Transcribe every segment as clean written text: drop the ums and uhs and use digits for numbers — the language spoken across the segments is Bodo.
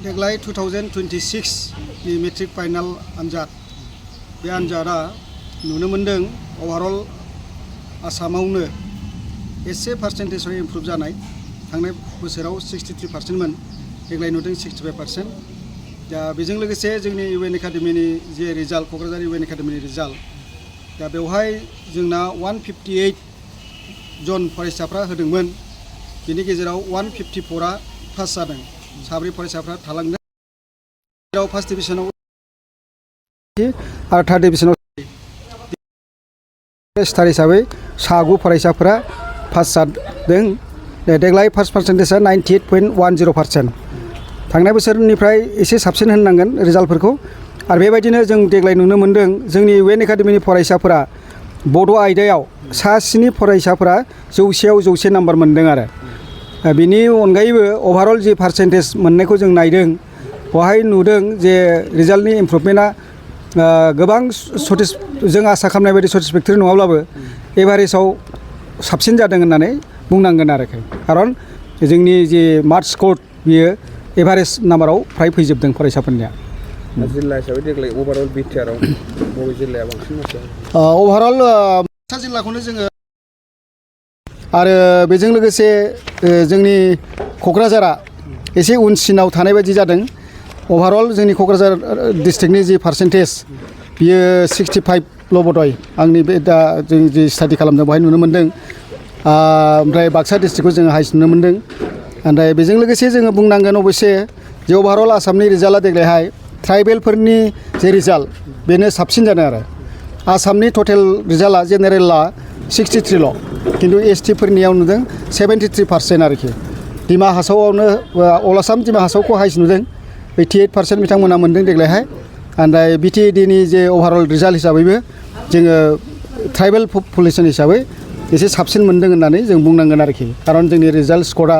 देग्लाय 2026 नि मेट्रिक फाइनाल आनजाद बे आनजादा नुनो मोनदों ओभारअल आसामावनो एसे पार्सेन्टेजआव इमप्रुभ जानाय थांनाय बोसोराव 63% मोन देग्लाय नुदों 65%। दा बेजों लोगोसे जोंनि इउएन एकाडेमिनि जे रिजाल्ट क'क्राझार इउएन एकाडेमिनि रिजाल्ट दा बेवहाय जोंना 158 जन फरायसाफ्रा होदोंमोन बेनि गेजेराव 154आ पास जादों साब्रै फरायसाफ्रा थालांदों जेराव फार्स्ट डिभिजनाव आरो थार्ड डिभिजनाव स्टार हिसाबै सागु फरायसाफ्रा पास जादों। देग्लाय फार्स्ट पार्सेन्टेजआ 98.10%। थांनाय बोसोरनिफ्राय एसे साबसिन होननांगोन रिजाल्टफोरखौ। आरो बेबायदिनो जों देग्लाय नुनो मोनदों जोंनि इउएन एकाडेमिनि फरायसाफोरा बड' आयदायाव सा 7 फरायसाफोरा 100आव 100 नाम्बार मोनदों आरो बिनि अनगायैबो ओभारअल जि पार्सेन्टेज मोननायखौ जों नायदों बेवहाय नुदों जे रिजाल्टनि इमप्रुभमेन्टआ गोबां जों आसा खालामनाय बायदि सेटिसफेक्टरि नङाब्लाबो एभारेजआव साबसिन जादों होननानै बुंनांगोन आरोखि खारन जोंनि जे मार्कस स्कर बियो एभारेज नाम्बाराव फ्राय फैजोबदों फरायसाफोरनिया। जिल्ला हिसाबै देग्लाय ओभारअल बिटिआरआव बबे जिल्लाया बांसिन मोजां? ओभारअल बाक्सा जिल्लाखौनो जोङो आरो बेजों लोगोसे जोंनि क'क्राझारा एसे उनसिनाव थानाय बायदि जादों। ओभारअल जोंनि क'क्राझार डिस्ट्रिक्टनि जि पार्सेन्टेज बियो 65ल' बदय आंनि बे दा जों जि स्टाडि खालामदों बेवहाय नुनो मोन्दों। ओमफ्राय बाक्सा डिस्ट्रिक्टखौ जोङो हाइस्ट नुनो मोन्दों। ओमफ्राय बेजों लोगोसे जोङो बुंनांगोन अबयसे जे ओभारअल आसामनि रिजाल्टआ देग्लायहाय ट्राइबेलफोरनि जे रिजाल्ट बेनो साबसिन जादों आरो आसामनि टटेल रिजाल्टआ जेनेरेला 63ल' खिन्थु एसटिफोरनियाव नुदों 73% आरोखि। डिमा हासावआवनो अल आसाम डिमा हासावखौ हाइस्ट नुदों 88% बिथांमोना मोन्दों देग्लायहाय। ओमफ्राय बिटिएडिनि जे ओभारअल रिजाल्ट हिसाबैबो जोङो ट्राइबेल पपुलेसन हिसाबै एसे साबसिन मोन्दों होननानै जों बुंनांगोन आरोखि खारन जोंनि रिजाल्ट स्करा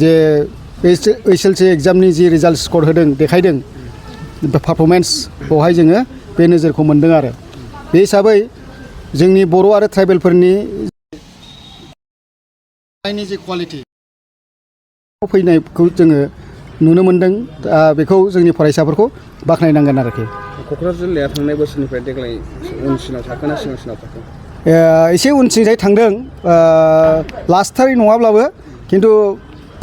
जे एसएलसि एग्जामनि जि रिजाल्ट स्कर होदों देखायदों पारफरमेन्स बेवहाय जोङो बे नोजोरखौ मोन्दों आरो बे हिसाबै जोंनि बर' आरो ट्राइबेलफोरनि जि क्वालिटि फैनायखौ जोङो नुनो मोन्दों बेखौ जोंनि फरायसाफोरखौ बाख्नायनांगोन आरोखि। क'क्राझार जिल्लाया थांनाय बोसोरनिफ्राय देग्लाय उनसिनाव थाखोना सिगांसिनाव थाखो? एसे उनथिंजाय थांदों लास्टथारि नङाब्लाबो खिन्थु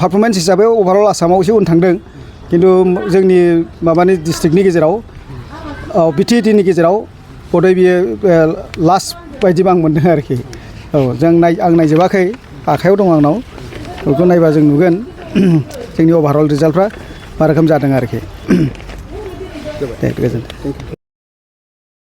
पारफरमेन्स हिसाबै ओभारअल आसामाव एसे उन थांदों खिन्थु जोंनि माबानि डिस्ट्रिक्टनि गेजेराव बिटिएडिनि गेजेराव बधय बियो लास्ट बायदिबो आं मोन्दों आरोखि। आं नायजोबाखै आखायाव दं आंनाव बेखौ नायबा जों नुगोन जोंनि ओभारअल रिजाल्टफ्रा मा रोखोम जादों आरोखि। दे गोजोन्थों।